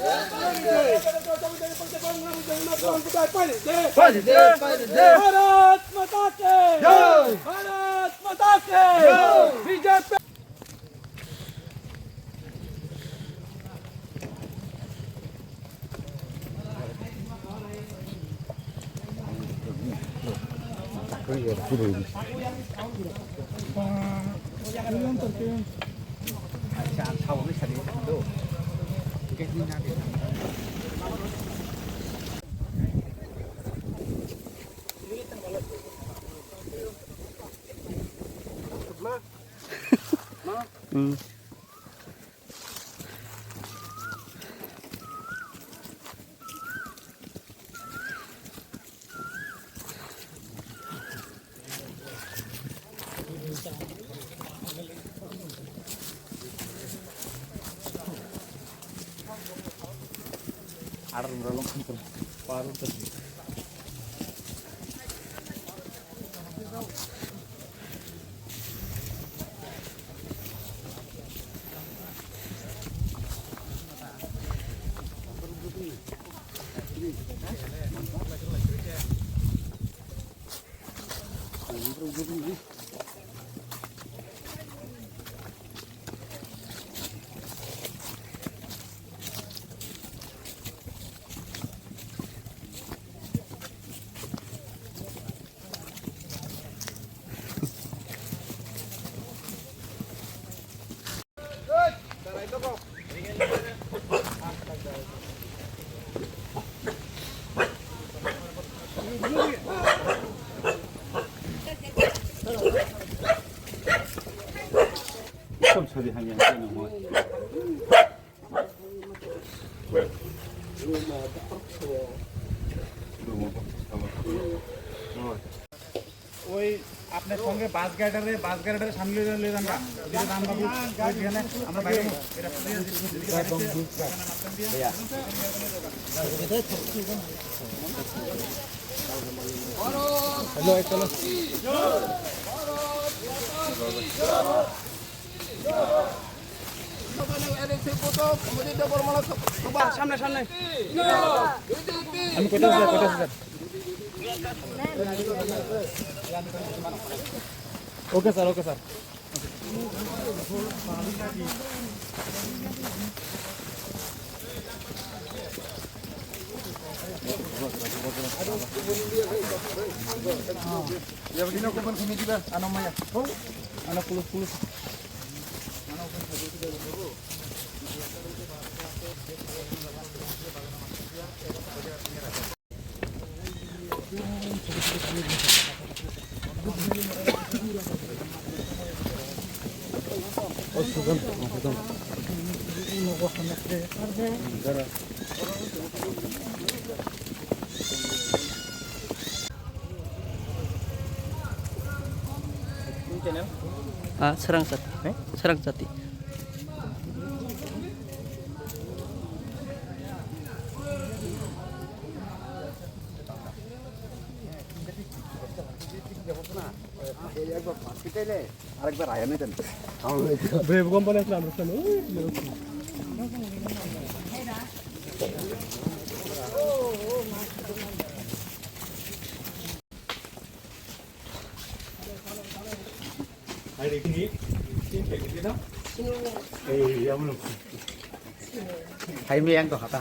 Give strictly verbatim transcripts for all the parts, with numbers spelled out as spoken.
भारत माता के जय। भारत माता के जय। बीजेपी। ওই আপনার সঙ্গে বাস গাইডারে, বাস গাইডারে সামনে নিয়ে যান না। দিদি রামবাবু, ওই যেখানে আমরা বাইরে, এটা হ্যালো, চলো। সামনে, সামনে। আমি কোথায় আছি, স্যার? কোথায় আছি, স্যার? ওকে, স্যার, ওকে, sir. Ano maya. Oh, ano pulos, pulos. Ah, Sarang Sati. Eh? Sarang Sati. Brave company asle amra sanu. Hai meyang to hata.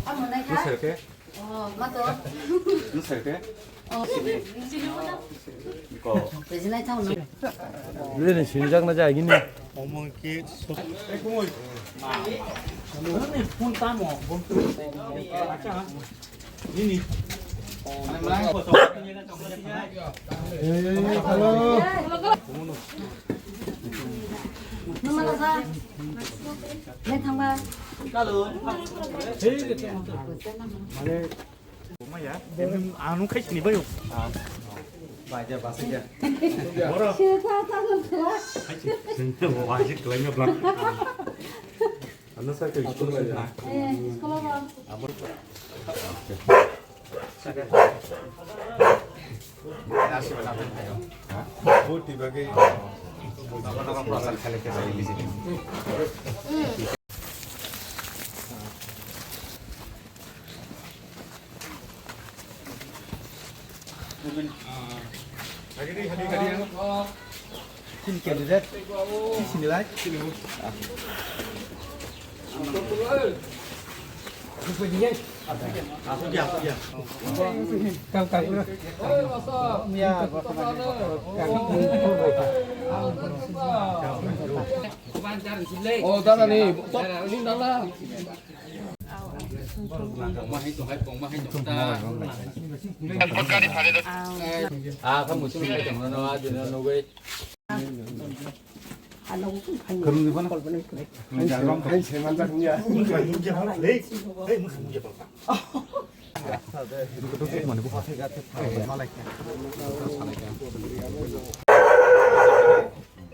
Amo nai kha? Nusai khe? Oh, ma to? Nusai khe? Oh. Ko. Rejinai thang no. Rejinai sinjak na jai gini. Omo khe so. Phone tamo. Acha. Anu khai sini bayo. Baja basa ya. Boro. Wajib kelainya bang. Sini candidate, sini lai. Oh, dada ni, tok, ni dada.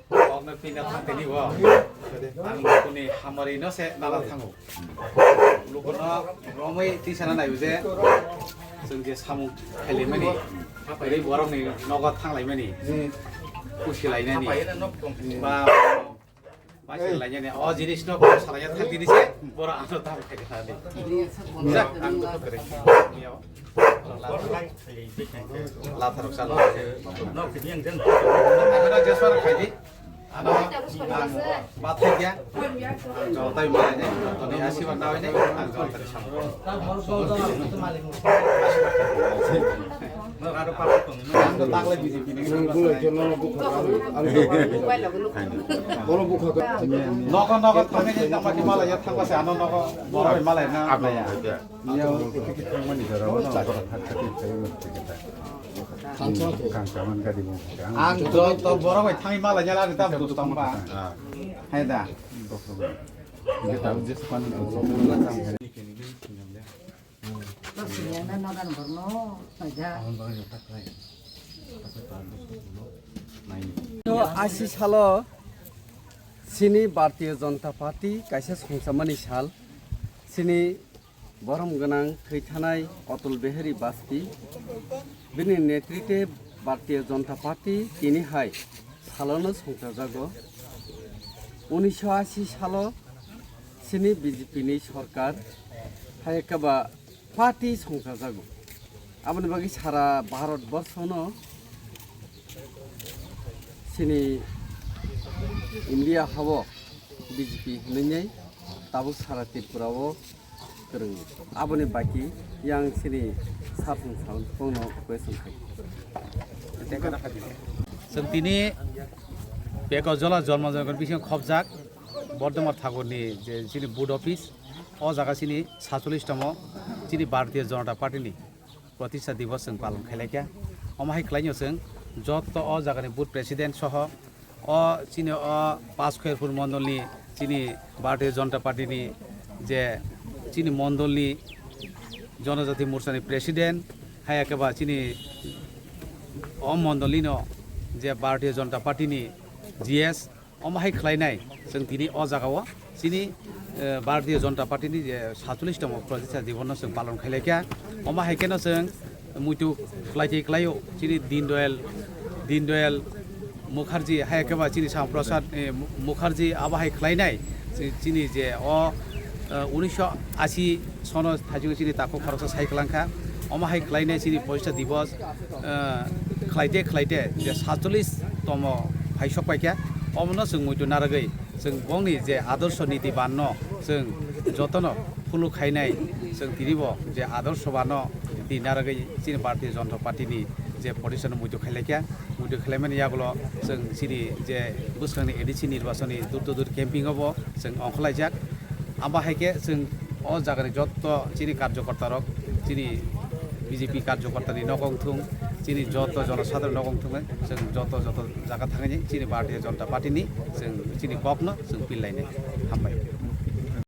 Kokno pina thang tini bo. Ang lukuni hamari no se dala thango. Lukuno romwi tisana nayo je. Chwng je samung khailaimani. Ri borokni nogo thanglaimani. Kusi lainani. Ba, ba se lainani. O jinis no ko salaya thang tini se. Boro ano tam khaidi. Jak ang ko kare. Lathar chalo. Ano jeswar khaidi. Ano bathai dia. Ang jol tai mai ne. Toni asi ban dawai ne. Ang jol tai sam. Ang to tagle B J P ni. Bono bukha. Noko noko thangni tamo ki malaya thangba se ano noko borok malaya na. Ang joto borok bai thangwi malai jala ta bwswk tongba. Hai da. Asi salo chini Bharatiya Janata Party kaisa songchamani sal. Chini borom gwnang thwi thanai Atal Bihari Bajpayee bini netritwe Bharatiya Janata Party tini hai salono songchajago. Unisho asi salo chini B J P ni sorkar hai khe ba party songchajago. Aboni bagwi sara Bharat borshono chini India hao B J P hinwi tabuk sara Tripura o kwrwng. Aboni baki yang chini saphung saphung no question khai. Chwng tini beko jola jolma jolma bisingo khobjak Bordhomar Thakurni je chini board office, o jaga chini satsolish tomo chini Bharatiya Janata Party ni Pratishtha Divas chwng palon khailai kha. Omo hai khlaino chwng joto o jagani booth president soho o chini o Panch Khairpur mondolni chini Bharatiya Janata Party ni je chini mondolni Janajati Morcha ni president, hai khe ba chini o mondolino je Bharatiya Janata Party ni G S, omo hai khlainai chwng tini o jagao chini, eh, Bharatiya Janata Party ni je satsolish tomo Pratishtha Divas no chwng palon khailai kha. Omo hai kheno chwng muitu khlai twi khlaio chini Dindayal, Dindayal Mukherjee, hai khe ba chini Shyama Prasad, eh, Mu-, Mukherjee abo hai khlainai chi-, chini je o, eh, unisho ashi sono thaichung chini takhuk khoroksa sai kwlang kha. Omo hai khlainai chini Pratishtha Divas, eh, khlaite khlaite je satsolish tomo phaisok paikha, omono chwng muitu narwgwi chwng bongni je adorsho niti banno chwng jotono phuluk khainai, chwng tinibo je adorsho banno tini narwgwi chini Bharatiya Janata Party ni je position muitu khailaikha, muitu khailaimani yagulo chwng chini je bwskangni A D C nirbachoni door to door camping obo chwng ongkhorlaijak. Abo hai khe chwng o jagani jotto chini karjokorta rok, chini B J P karjokorta ni nogo wngthung, chini jotto jonosadharon nogo wngthung, chwng jotto jotto jaga thangwi chini Bharatiya Janata Party ni chwng chini kokno chwng pil lainai. Hambai.